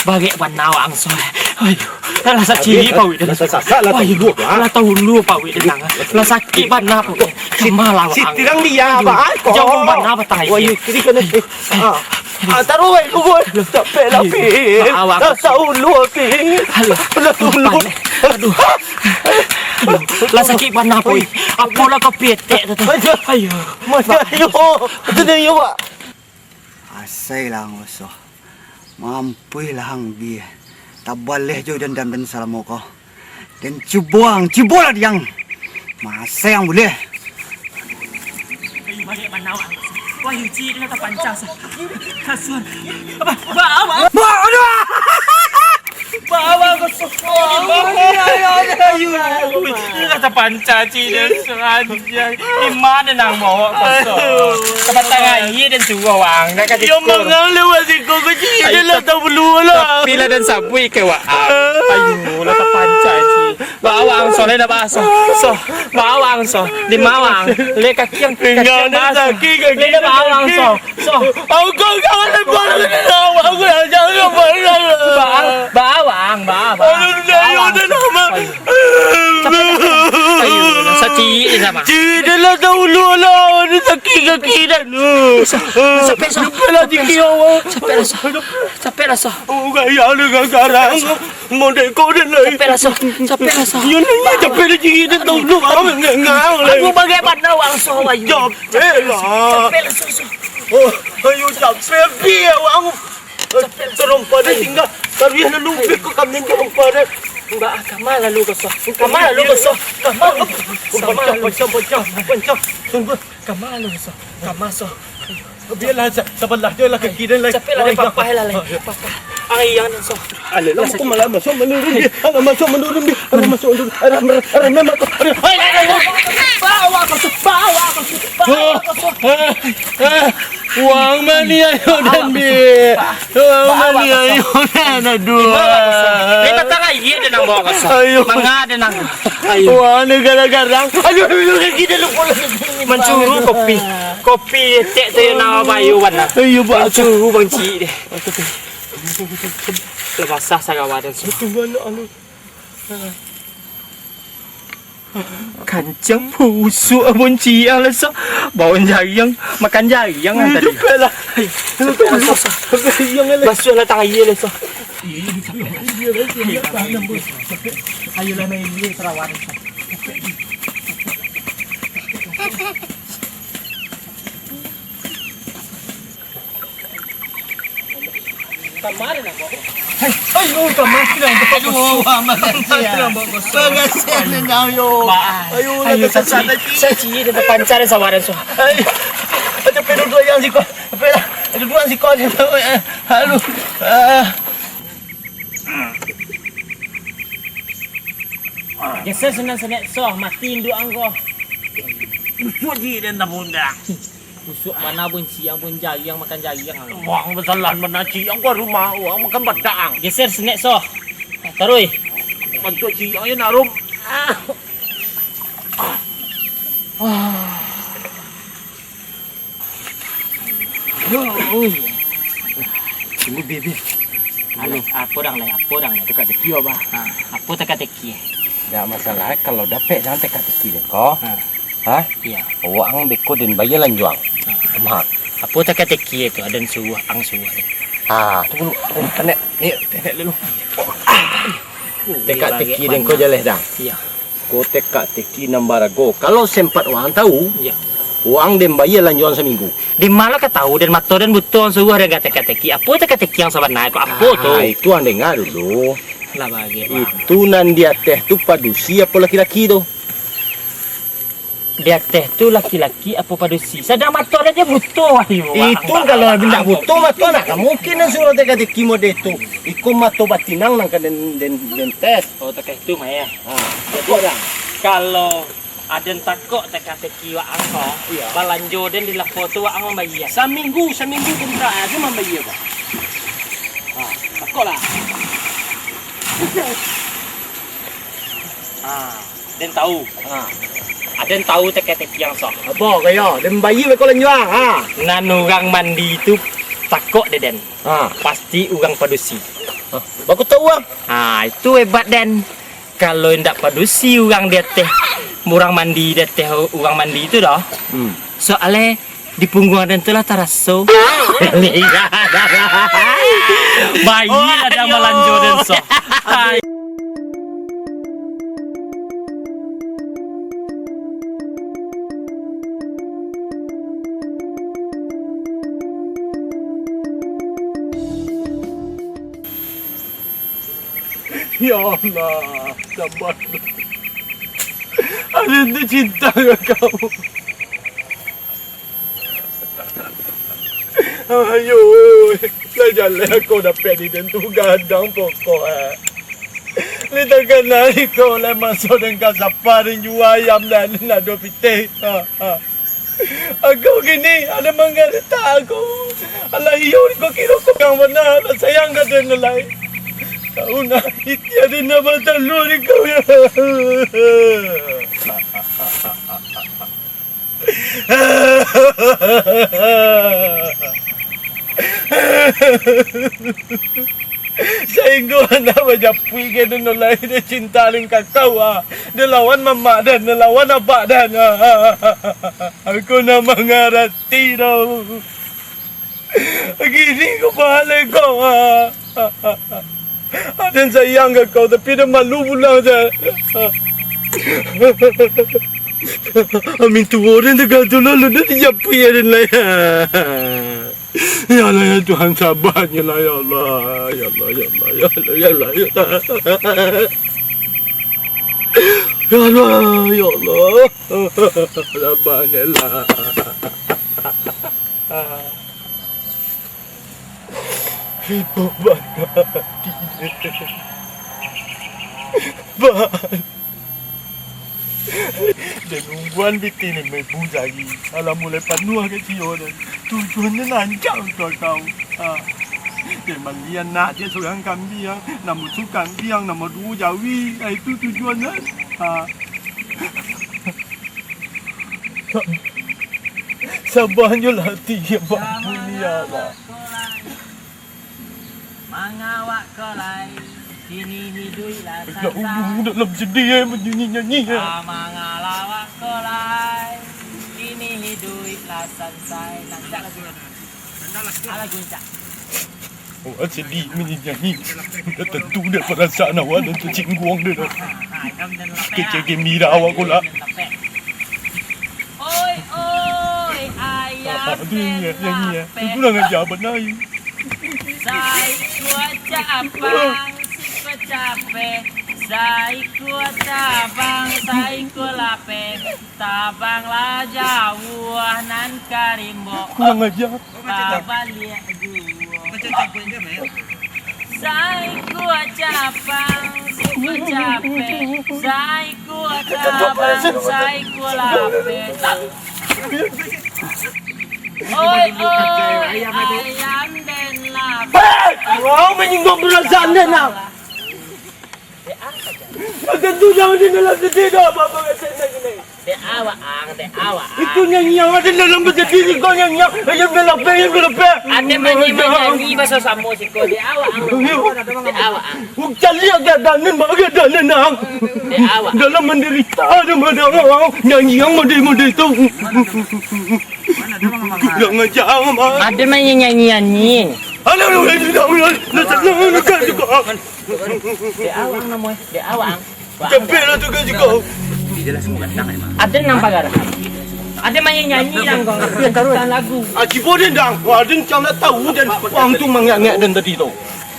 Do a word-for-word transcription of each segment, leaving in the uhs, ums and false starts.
Barek bana waang, Soh. Aduh, lah sacirik paruik den. Lah sasak, lah tauluah, ah. Lah tauluah paruik den, ah. Lah sakik bana paruik. Kama lah waang. Sitirang dia, Aduh, Abah, ah, kok. Jauah bana batang aia. Wah, iyo, kiri kanan. Eh, ah. Ah, taruh, eh, kubur. Capek lah, Pi. Lah tauluah, Pi. Alah. Lah tauluah. Aduh. Lah sakik bana paruik. Apo lah kopi etek tu. Aduh. Ayo. Macam yo. Tenang yo, Pak. Asai lah ang, Soh. Mampuih lah ang, Bi. Tabaleh jo dendam den salamo ko. Den cubo ang, cubolah diang. Masai ang buleh. Ayo, baliak bana waang. Wah, Yuci, dia tapanca, Soh. Kasian. Apa? Ba, ba, ba, aduh! Ba, ba, Soh. Ayo, ayo, ayo, ayo. Dia tapanca, Ci, dia. Anjay, di ma nang baok ko, Soh? Ka batang aia den suruah waang, nak ka Iyo, tikur. Mangang lewat siko ko, Ci. Ai, den lah tak perlu lah. Tapi lah den sabuik ka waang. Ayo, lah tapanca, Ci. Baa waang, Soh, lai ndak baa, Soh. Soh, baa waang, Soh. Di ma waang? Lai kaki ang, kaki ang baa, Soh. Lai ndak baa waang, Soh. Soh. Aku kau kawan lebar lagi nak awak aku nak jangan lebar lah. Baa, baa waang, baa, baa. Aduh, dah, yo, dah, dah, mak. Ayo. Capek lah. Ayo, lah, Soh, ciek je sama. Ciek je lah, tauluah lah. Aduh, sakik kaki dah tu. Soh, Soh, capek, Soh. Capek lah, tinggi awak. Capek lah, Soh. Capek lah, Soh. Oh, gaya dengan garang. Model kau dah lah. Capek lah, Soh. Capek lah, Soh. Yo, ni capek lah, ciek je, tauluah. Aku bagaimana waang, Soh, ayo. Capek lah. Capek lah, Soh, Soh. Oh, ayo, capek, Pi, awak. Capek lah, Soh. Tarompa dek tingga. Kalian lalu, Pi, kok kami tarompa dek. Enggak, kama lalu ko, Soh. Kama lalu ko, Soh. Kama. Pancang, pancang, pancang, pancang. Sungguh. Kama lalu ko, Soh. Kama, Soh. Bialah, sa-, sabalah je lah kaki den lai. Capek lah, den papah lah lai. Papah. Ari yang den, Soh. Alah, lah, aku malah masuk menurun dia. Alah, masuk menurun dia. Alah, masuk menurun. Alah, alah, alah, alah, alah. Bawa ko, Soh. Bawa ko, Soh. Bawa ko, Soh. Eh, eh, waang maniayo den, Bi. Waang maniayo den, aduh. Di batang aia den nang bawa ko, Soh. Ayo. Manga den nang. Ayo. Waang ni garang-garang. Aduh, aduh, aduh, kaki dah lupa lagi. Mancuru kopi. Kopi etek tu yang nama bayu bana. Ayo, Pak. Mancuru bang ciek deh. Lah basah sarawa den, Soh. Tunggu, anak, anak. Kancang pusuak abon ciek lah, Soh. Baun jariang, makan jariang lah tadi. Capek lah. Capek lah, Soh. Basuah lah tangan aia lah, Soh. Ayolah, main dulu sarawa den, Soh. Kama den nang baok? Hai, ayo, kama den nang baok? Aduh, amat. Kama den nang baok? Makasih, Nang, yo. Maaf. Ayo, ayo, lah, saci, saci, saci, den tapanca den sarawa den, Soh. Hai. Aduh, pai duduak yang siko. Pai lah. Duduak siko. Aduh. Ah. Geser sinan saketek, Soh, mati induak ang ko. Pusuak ciek den tabundang. Pusuak bana, buncik ang, bun jariang, makan jariang ang. Waang basalahan bana, ciek ang ka rumah, waang makan badak ang. Geser sinan, Soh. Taruih. Bantuak ciek ang yo nak rum. Ah. Ah. Oi. Tunggu, Bi, Bi. Anu, apo dang lai, apo dang lai? Teka-teki, Bah. Ha, apo teka-teki? Ndak masalah, kalau dapek jan teka-teki den ko. Ha. Ha? Iyo. Awak ang beko den bayia lanjuang. Ha. Apo teka-teki tu, aden suruah, ang suruah tu. Ha, tu dulu. Tenek, ni, tenek dulu. Teka-teki den ko jaleh dang. Iyo. Ko teka-teki nan barago. Kalau sempat waang tahu, iyo, waang den bayia lanjuang saminggu. Di ma lah ka tahu, den mato den buto, ang suruah den ka teka-teki. Apo teka-teki yang sabana ko? Apo tu? Ah, itu ang dengar dulu. Lah bagai, Bang. Itu nan di ateh tu padusi apo laki-laki tu? Di ateh tu laki-laki apo padusi? Sadang mato den je buto, ayo. Itu kalau indak buto mato, nah, mungkin ang suruah teka-teki mode tu. Iko mato batin ang nan ka den, den, den tes. Oh, takah itu mah, yo. Ha, jadi, kalau aden takok teka-teki waang ko, iyo, balanjo den di lapo tu waang mambayia. Saminggu, saminggu kontrak ajo mambayia, Bang. Ha, takoklah. Ha, den tahu. Ha. Aden tahu teka-teki ang, Soh. Apo kok iyo? Den mambayia beko lanjuang. Ha. Nan urang mandi tu takok dek den. Ha. Pasti urang padusi. Baku tau urang. Ha, itu hebat den. Kalau indak padusi urang di ateh, urang mandi di ateh urang mandi itu doh. Hmm. Soalnyo di pungguang den tu lah taraso. Bayi lah dah malanjo den so. Ya Allah, sabar. Aden tu cinta ka kau. Ayo, lah jaleh kau dapek di den tu gadang pokok, eh. Lai takana iko lai maso den ka sapa, den jua ayam, den ado pitih. Ha, ha. Aku kini ado manggaretak aku. Alah iyo, kau kiro kau yang bana, lah sayang ka den lai. Kau nak itia den nak batalua di kau ya. Sainggo anak bajapuik ka den nolai, den cinta lingkah kau, ah. Den lawan mamak den, den lawan abak den, ah. Aku nak mangarati tau. Gini ko pahalai kau, ah. Aden sayang ka kau, tapi den malu pulang, Jan. Amin tuo den tegal tu lalu den dijapuik aden lai. Ya Allah, ya Tuhan, sabarnyo lah, ya Allah. Ya Allah, ya Allah, ya Allah, ya Allah, ya Allah. Ya Allah, ya Allah. Sabarnyo lah. Ibo bana ati den. Ban. Den ungguan pitih limo ribu sari. Alah mulai panuah ka cio den. Tujuan den rancak untuak kau. Ha. Den bali anak den surang kambiang. Namo tu kambiang, namo duo jawi. Ha, itu tujuan den. Ha. Sabanyo lah ati, ya Bapa, ya Allah. Mangawak ko lai, kini hiduik lah sansai. Dalam sedih, eh, bernyanyi-nyanyi, eh. Ah, mangawak ko lai, kini hiduik lah sansai. Rancak lagu. Ah, lagu rancak. Oh, sedih menyanyi. Dah tentu dah perasaan awak dah tersinggung dah. Kecil gembira awak pula. Oi, oi, ayam. Ah, tu nyanyi, nyanyi, eh. Itu kurang ajar benar. Saikua capang, saikua capek, saikua tabang, saikua lapeh, tabanglah jauah nan ka rimbo. Kurang ajar. Babaliak juo. Saikua capang, saikua capek, saikua tabang, saikua lapeh. Oi, oi, ayam den lapeh. Hei! Kau menyinggung perasaan den, nah. Dek apa, Jan? Makan tu jangan di dalam sedih dah, apa-apa kata nak kena. Dek awak ang, dek awak ang. Itu nyanyi yang ada dalam sedih ni, kau nyanyi yang, ayam dah lapeh, ayam dah lapeh. Ada manyi-, manyanyi baso samo siko, dek awak ang. Dek awak ang. Cari agak danen, agak danen, ang. Dek awak. Dalam menderita ada mana, ang. Nyanyi yang model-model tu. Kurang ajar, ang. Ada manyi-, nyanyi-nyanyi. Alah, alah, alah, alah, alah, alah, alah, alah, alah. Dek awak ang namo, eh. Dek awak ang. Capek lah tu gaji kau. Ada nang pagar. Ada manyi-nyanyi lah kau. Tentang lagu. Ah, cibo den dang. Wah, den cang nak tahu den. Wang tu mangek-ngek den tadi tu.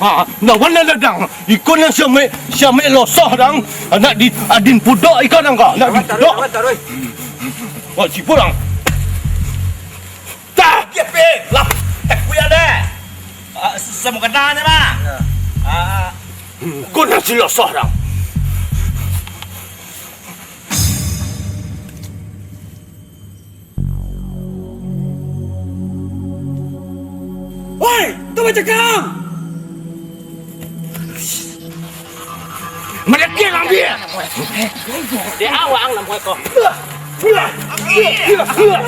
Ha, nak mana lah dang. Iko nan siamek, siamek losoh dang. Nak di adin pudok iko dang kau. Nak di pudok. Wah, cibo dang. Dah, dia pe. Lah, tak kuya deh. Ah, sama kenal ni mah. Ah, Kau nan silosah dang. Woi, tu macam kau. Malakir lang dia. Dia awak ang nak buat kau. Iya, iya, iya, iya.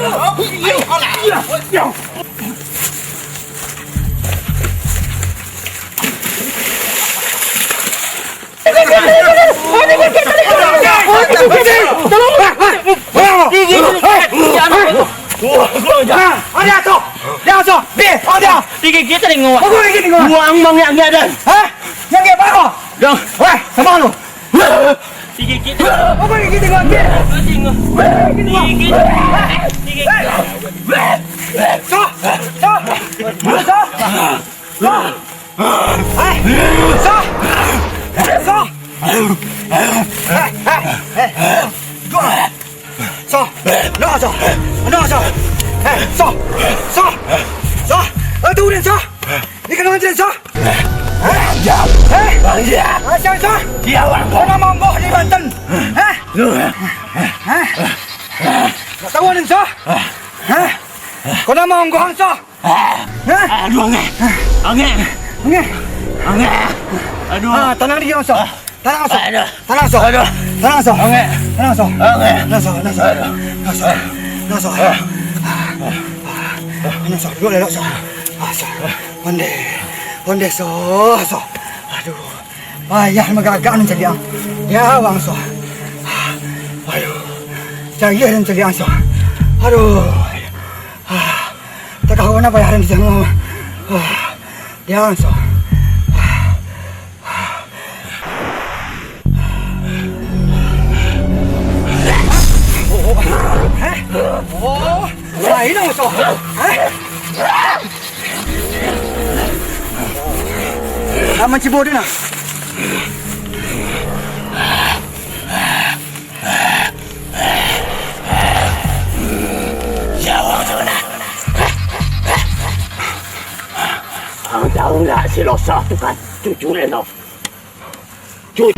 Iya, iya. Iya. Tolong! Tolong! Tolong! Digigit! Jangan! Nah, ada tu! Dia tu! Dia! Oh, dia! Digigit telinga awak. Pukul gigi telinga. Buang mangek-ngek dah. Hah? Yang dia baru? Dong. Weh, sama lu. Digigit. Pukul gigi telinga. Telinga. Gigi telinga. Digigit. Digigit. Sah! Sah! Sah! Sah! Hei! Sah! Sah! Hei, hei, hei! Sah! No, sah! No, sah! Hei, sah! Sah! Sah! Eh, tu, Din, sah! Ni kena Din, sah! Hei! Hei! Asal, sah! Kau nak monggok di Banten? Hei! Hei! Tak tahu, Din, sah! Hei! Kau nak monggok, sah! Hah? Aduh, angek. Angek. Angek. Angek. Aduh. Ah, tanang dikit, Soh. Tanang, Soh. Aduh. Tanang, Soh. Aduh. Tanang, Soh. Angek. Tanang, Soh. Angek. Tanang, Soh. Tanang, Soh. Aduh. Tanang, Soh. Tanang, Soh. Duduk elok, Soh. Ah, Soh. Ondeh. Ondeh, Soh. Soh. Aduh. Payah magagak nan caliak. Ya, Bang, Soh. Aduh. Caliak nan caliak, Soh. Aduh. Ah, tak kawan apa yang ada di sana. Ah, dia langsung. Oh, eh? Oh, lain langsung. Eh? Nak mancibur dia nak? Jauah tu nah. Ang tahu ndak si Losoh tu kan cucu Reno? Cucu.